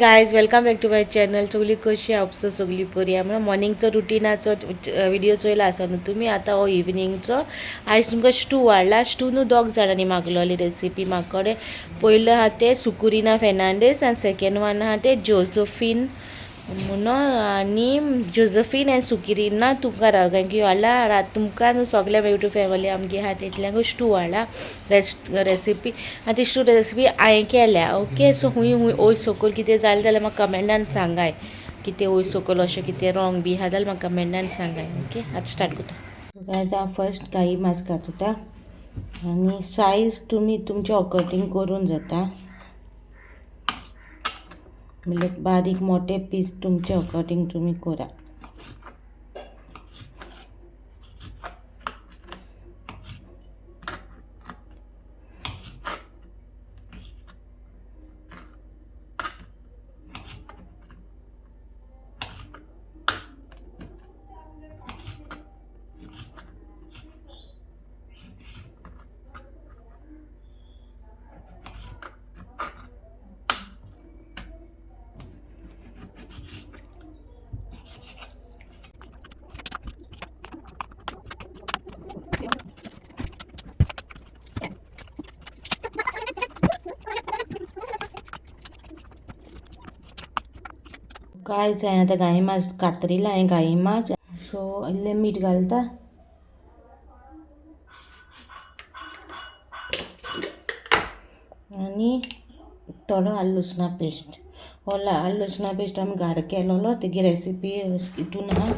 Guys, welcome back to my channel. सगळी कशी आपसो सगळी बरी आहा. म्हणून मॉर्निंगचो रुटिनाचो व्हिडिओ चोयला आसा न्हू तुमी. आतां हो इवनिंगचो. आयज तुमकां स्टू हाडला. स्टू न्हू दोग जाणांनी मागलोली रेसिपी म्हाकोडे. पयलो आहा ते सुकुरिना फेर्नांडीस आनी सेकेंड वन आहा ते जोजफीन म्हणून. आनी जोजफीन आनी सुकिरिना तुमकां thank you हाडला. रात तुमकां न्हू सगल्या युट्यूब फॅमिली आमगे आहा तितल्यांक स्टू हाडला रेसिपी. आनी ती स्टू रेसिपी हांवें केल्या. ओके, सो हुंय हुंय वयर सकयल कितें जालें जाल्यार म्हाका कमेंटान सांगाय. कितें वयर सकयल अशें कितें रॉंग बी आहा जाल्यार म्हाका कमेंटान सांगाय. ओके, आतां स्टार्ट करता. गायज, हांव फर्स्ट गाई मांस घातता आनी सायज तुमी तुमच्या अकॉर्डिंग करून जाता. म्हणल्यार बारीक मोठे पीस तुमच्या अकॉर्डिंग तुमी करा. काय जायना आतां गाय मांस कातरिला हांवें गाई मांस. सो इल्लें मीठ घालता. आनी थोडो आल्lu लसणा पेस्ट. हो आल्lu लसणा पेस्ट आमी घरा केलोलो. तेगी रेसिपी हितून आहा,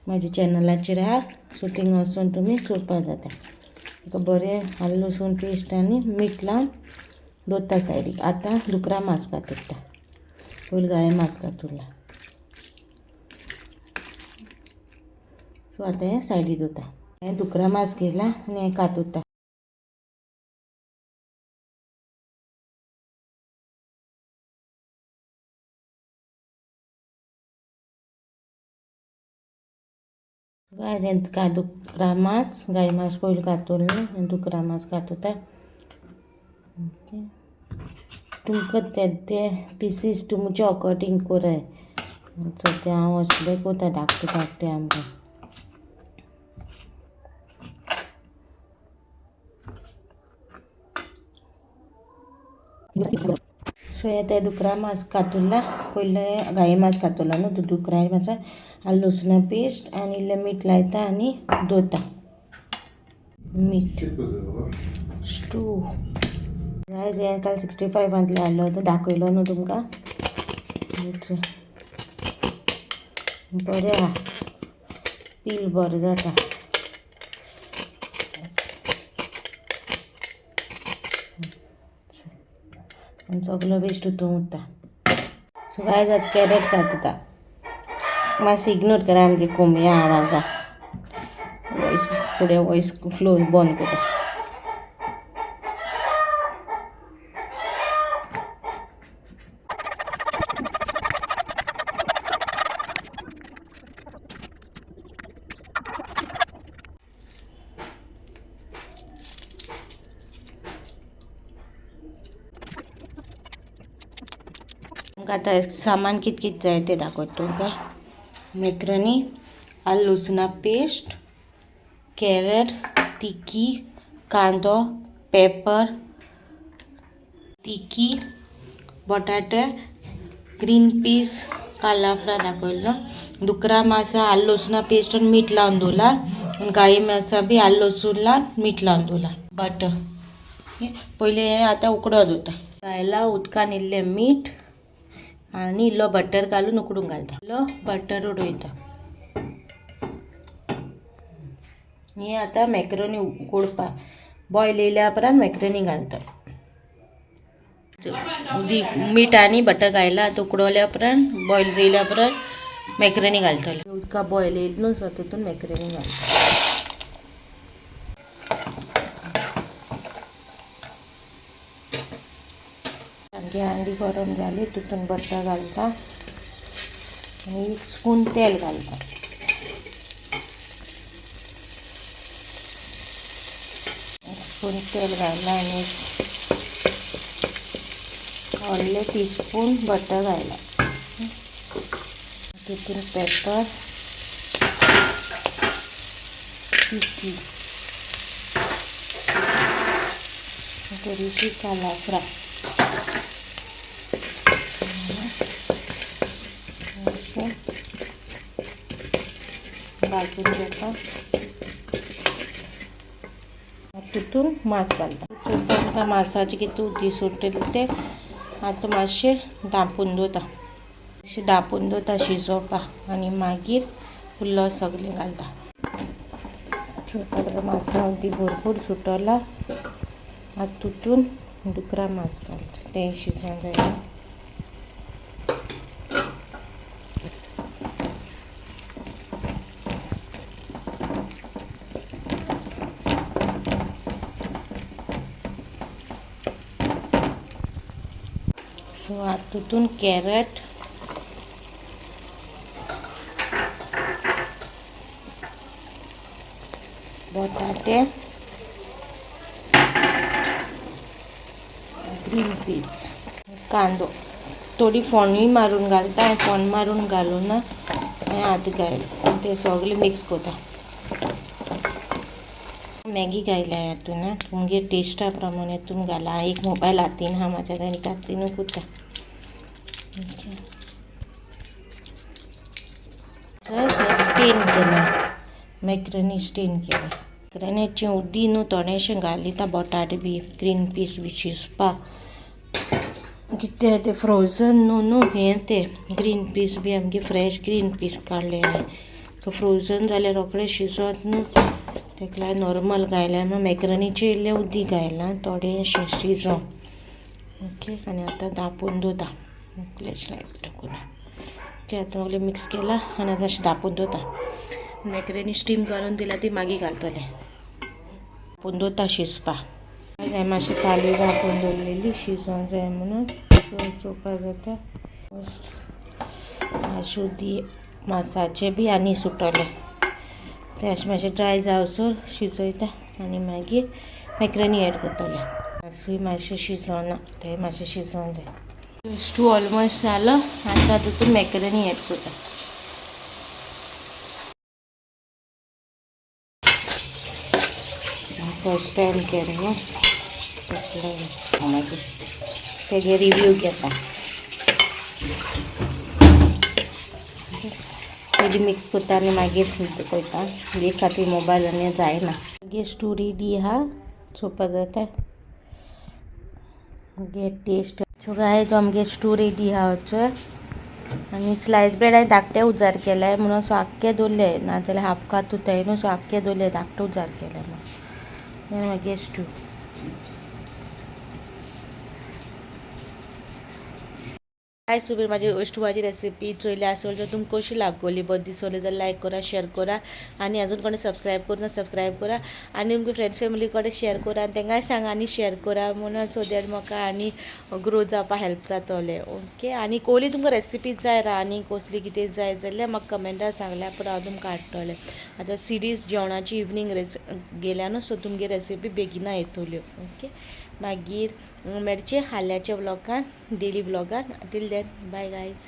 म्हाज्या चॅनलाचेर आहा. सो थिंगा वचून तुमी चोवपा जाता. ताका बरें आल्lu लसूण पेस्ट आनी मीठ लावन दवरता सायडीक. आतां दुकरा मांस कातरता. पयलीं गाय मांस कातरला. सो आतां हें सायडीक दवरता. हें दुकरा मांस घेतला आनी हें कातरता. गाय दुकरा मांस, गाय मांस पयलीं कातरलें आनी दुकरा मांस कातरता. ओके, तुमकां ते ते पिसीस तुमचे अकॉर्डिंग कराय. सद्या हांव असले करता धाकटे धाकटे आमकां. सो हें तें दुकरा मांस कातरला. पयलें गाय मांस कातरला न्हू, दुकरा मांसा आल्lu लसणा पेस्ट आनी इल्लें मीठ लायता आनी दवरता. मीठ स्टू गायज, हें काल 65 हाडलो तो दाखयलो न्हू तुमकां. बरें आहा, पील बरें जाता. आनी सगलो वेस्ट हितून उरता. सो गायज, आतां कॅरेट घालता. मातशें इग्नोर करा आमगे कोंबया आवाजा. वॉयस फुडें वॉयस फ्लो बंद करता. तुमकां आतां सामान कित कित जाय तें दाखयता तुमकां. मॅक्रोनी, आल्lu लसणा पेस्ट, कॅरट, तिकी, कांदो, पेपर, तिकी, बटाटे, ग्रीन पीस, कालाफ्रा दाखयलो, दुकरा मासा आल्lu लसणा पेस्ट आनी मीठ लावन दवरला. आनी गाई मासा बी आल्lu लसूण लावन मीठ लावन दवरला. बटर. पयलीं हें आतां उकडो दवरता. घायला उदकान इल्लें मीठ आनी इल्लो बटर घालून उकडूंक घालता. इल्लो बटर उडयता. हें आतां मॅक्रोनी उकडपाक बॉयल येयल्या उपरांत मॅक्रोनी घालता. उदीक मीठ आनी बटर घायला. आतां उकडल्या उपरांत, बॉयल येयल्या उपरांत मॅक्रोनी घालतले. उदका बॉयल येयली न्हू, सो तितून मॅक्रोनी घालता. सामकी हांडी गरम जाली, तितून बटर घालता आनी एक स्पून तेल घालता. एक स्पून तेल घालना आनी व्हडले टीस्पून बटर घायला, तितून पेपर, तिखी, थोडीशी कालाफ्रा, अशें भाजून घेता. तितून मांस घालता. चोयता मासाचे कितें उदीक सुट्टलें तें. आतां मातशें धांपून दवरता, मातशें धांपून दवरता शिजोवपाक आनी मागीर उरलो सगळें घालता. चोयता, मासा उदीक भरपूर सुटला. आतां तितून डुकरा मांस घालता, तें शिजोवंक जाय. सो आतां तितून कॅरट, बटाटे, ग्रीन पीस, कांदो, थोडी फोंडूय मारून घालता. हांवें फोंड मारून घालूं ना, हांवें आतां घायलें. तें सगळें मिक्स करता. मॅगी घायल्या हातून. तुमगे टेस्टा प्रमाणे तुमी घाला. एक मोबायल हातीन आहा म्हाज्या, आनी हातीनूच करता. स्टेन केला, मॅक्रनी स्टेन केला. मॅक्रनीचें उदीक न्हू थोडेशें घालिता बटाटे बी ग्रीन पीस बी शिजपाक. कितें तें फ्रोजन न्हू न्हू हें तें ग्रीन पीस बी आमगे फ्रेश ग्रीन पीस काडले हांवें. सो फ्रोजन जाल्यार रोखडें शिजत न्हू, तेका लागून नॉर्मल घायल्या. मॅक्रनीचें इल्लें उदीक घायलां थोडेंशें शिजोवंक. ओके, आनी आतां धांपून दवरता, फ्लॅश लायट टाकून. ओके, आतां सगळें मिक्स केलां आनी आतां मातशें धांपून दवरता. मॅक्रनी स्टीम करून दिल्या, ती मागीर घालतलें. धांपून दवरता शिजपाक. हांवें मातशें थाली धांपून दवरलेली शिजोवंक जाय म्हणून. सो चोवपाक जाता, मातशें उदीक मासाचें बी आनी सुटलें. तें अशें मातशें ड्राय जावसर शिजयता आनी मागीर मॅक्रनी एड करतलें. मासूय मातशें शिजोना, तें मातशें शिजोवंक जाय. स्टू ऑलमोस्ट जालो. आतां तितून मॅक्रनी एड करता. फर्स्ट टायम केलें न्हू, मागीर तेगे रिव्यू घेता. पयलीं मिक्स करता आनी मागीर पळयता. एक खातीर मोबायल आनी जायना. मागीर स्टू रेडी आहा, चोवपा जाता. मागीर टेस्ट. सो गायज, आमगे स्टू रेडी आहा चोय. आनी स्लायस ब्रेड हांवें धाकटे उजार केलाय म्हणून सो आख्खे दवरले, नाजाल्यार हाफ कात उरताय न्हू. सो आख्खे दवरले, धाकटे उजार केले म्हणून. मागीर स्टू. गायज, तुमी म्हाजी स्टुवाची रेसिपी चोयल्या आसतली. जर तुमकां कशी लागली, बरी दिसली जाल्यार लायक करा, शेअर करा आनी अजून कोणी सबस्क्रायब करूं सबस्क्रायब करा आनी तुमगे फ्रेंड्स फॅमिली कडेन शेअर करा आनी तांकांय सांगा आनी शेअर करा म्हणून, सो that म्हाका आनी ग्रो जावपाक हेल्प जातलें. ओके, आनी कोली तुमकां रेसिपी जाय रा आनी कसली कितें जाय जाल्यार म्हाका कमेंटान सांगल्यार पुरो, हांव तुमकां हाडटलें. आतां सिरीज जेवणाची इवनींग रेस गेल्या न्हू, सो तुमगे रेसिपी बेगिना येतल्यो. ओके, मागीर मेळचे हाल्याच्या व्लॉगान, daily व्लॉगान. Till then, bye guys.